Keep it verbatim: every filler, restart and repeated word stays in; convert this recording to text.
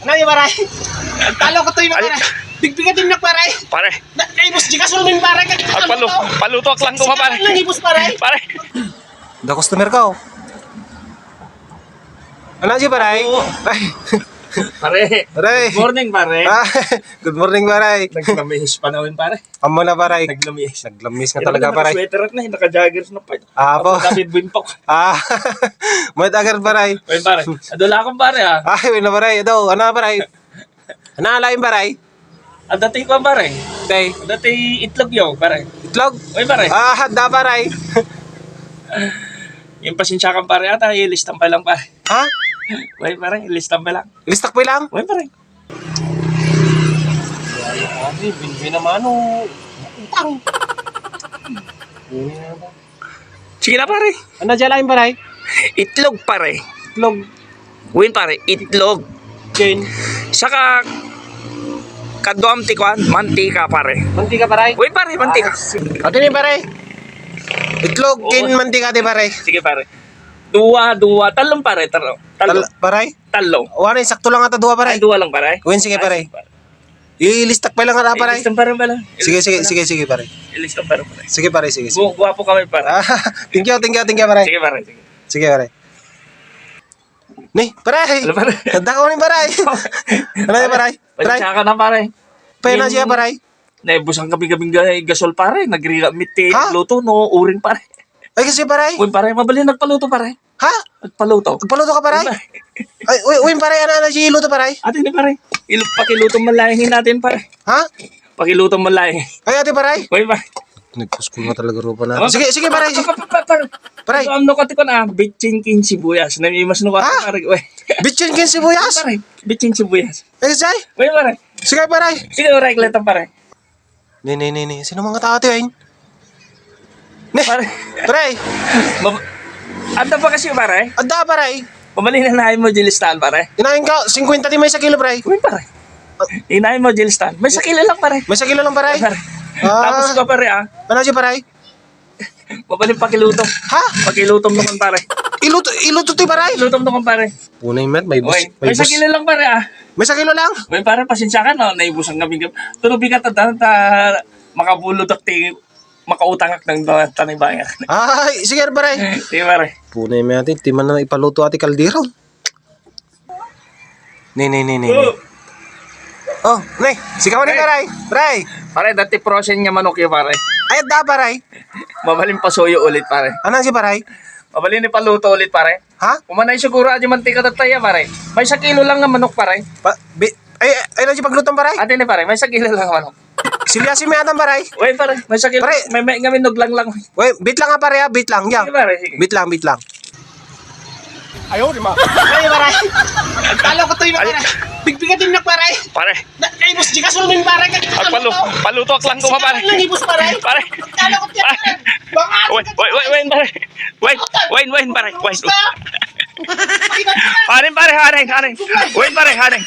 Ano yung pare? Talo ko to yung pare. Bigbigatin na pare. Pare. Na, naibos di ka sulmin pare. Agpalu-, paluto ak lang ko, pare. Nang ibos pare. Pare. Da customer ka, oh. Ano si pare? Pare. Pare. Good morning, pare. Ah, good morning, pare. Nagmamihis pa naman, pare. Amo na, pare. Naglamis. Naglamis nga talaga, pare. Sweater na, naka-joggers na pa. Apo. Apo, sabi, buwin pa. Ah, may tagar, pare. Uy, pare. Adu lang akong pare, ah. Ay, uy na, pare. Adu, ano, pare? Ano, lain, pare? Adda ti kuan, pare. Tay. Adda ti itlog yo, pare. Itlog? Uy, pare. Ah, da, pare. Yung pasensya kan, pare, ata, ilistan pa lang, pare. Ha? Uy, pare, ilistan pa lang. Ilistak pa lang? Uy, pare. Ay, binbi naman, oh. Utang. Sige na, pare. Ano dyan lain, pare? Itlog, pare. Itlog. Win, pare, itlog. Ken. Saka, kaduam ti kuan, mantika, pare. Mantika, pare? Win, pare, mantika. Ah, sige. Ato ni, pare. Itlog, oo. Ken mantika, di, pare. Sige, pare. Dua, dua, talong, pare, talong. Talong. Tal-, pare? Talong. Wala, sakto lang ata dua, pare. Ay, dua lang, pare. Win, sige, pare. Ay, sige, pare. Ilistak pa lang ata, pare. Ilistak pa lang pala. Sige, sige, sige, sige, pare. Ilistak pa lang, pare. Sige, pare, sige, sige. Gu-, guwapo kami, pare. Ah, thank you, thank you, thank you, pare. Sige, pare, sige. Sige, pare. Ni, pare. Ano, pare? Tanda ko ni, pare. Ano yan, pare? Pare. Pasensya ka na, pare. Pena siya, pare. Naibusang kami, kami ga-, gasol, pare. Nagrira, miti, ha? Luto, no, uring, pare. Ay, kasi, pare. Uy, pare, mabalin nagpaluto, pare. Ha? Nagpaluto. Nagpaluto ka, pare? Uy, pare. Ay, uy, uy, pare, ano, ano, si luto, pare? Ate ni, pare. Ilu-, pakiluto man lang natin, pare. Ha? Pakiluto man lang. Ay, ate, pare. Uy, pare. Nagkuskul nga talaga rupa na. Sige, sige, pare. Pare, pare, pare. Pare. Ito, ano ka, tikon, ah, bitchin kin sibuyas. Namimas no ka, ha? Pare. Uy. Bitchin kin sibuyas? Pare, bitchin sibuyas. Ay, say? Uy, pare. Sige, pare. Sige, pare, kleta, pare. Ni, ni, ni, ni. Sino mga tao, ate, ay? Ni, pare. Pare. Mab-, adda pa kasi, pare? Adda, pare. Pamalin na mo, Jilistan, pare. Inain ka, singkwenta di may sa kilo, pare. Uy, pare. Ah. Inain mo, Jilistan. May sa kilo lang, pare. May sa kilo lang, pare. Pare. Ah. Tapos ka, pare, ah. Ano siya, pare? Mabalin pakiluto. Ha? Pakilutom naman, pare. Iluto, iluto ti, pare? Ilutom naman, pare. Punay, met, may bus-, oy, may may bus-, sakila lang, pare, ah. May sakilo lang? May, pare, pasensya ka, no? Naibusan kami. Tulo bigat at ta-, makabulod ak ti makautangak ng tanibangak. Ay, sige, pare. Sige, pare. Punay, met, ati, ti man na ipaluto ati kaldero. Ni, ni, ni, ni, ni. Oh. Oh, ni, sikaw ni, pare. Pare. Pare, dati frozen nga manok yun, pare. Ay, da, pare. Mabalin pasuyo ulit, pare. Ano si pare? Mabalin ni paluto ulit, pare. Ha? Umanay siguro adi mantika tattaya, pare. May sa kilo lang nga manok, pare. Pa, bi-, ay, ay, ay, si paglutong, pare? Adi ni, pare, may sa kilo lang nga manok. Silyasin mi atan, pare. Uy, pare, may sa kilo. Pare. May, may ngamin naglang lang. Uy, bit lang nga, pare, ha? Bit lang, ya. Sige, pare, sige. Bit lang, bit lang. Ayaw, di ma. Ay, pare. Talo ko to yung, pare. Bigbigatin na, pare. Pare. Na, ay, boss, di ka sulmin, pare. Agpalu-, paluto ak lang ko, pare. Nang ibos, pare. Pare. Talo ko to, pare. Wait, wait, wait, wait, pare. Wait, wait, wait, pare. Wait. Pare, pare, pare, pare. Wait, pare, pare.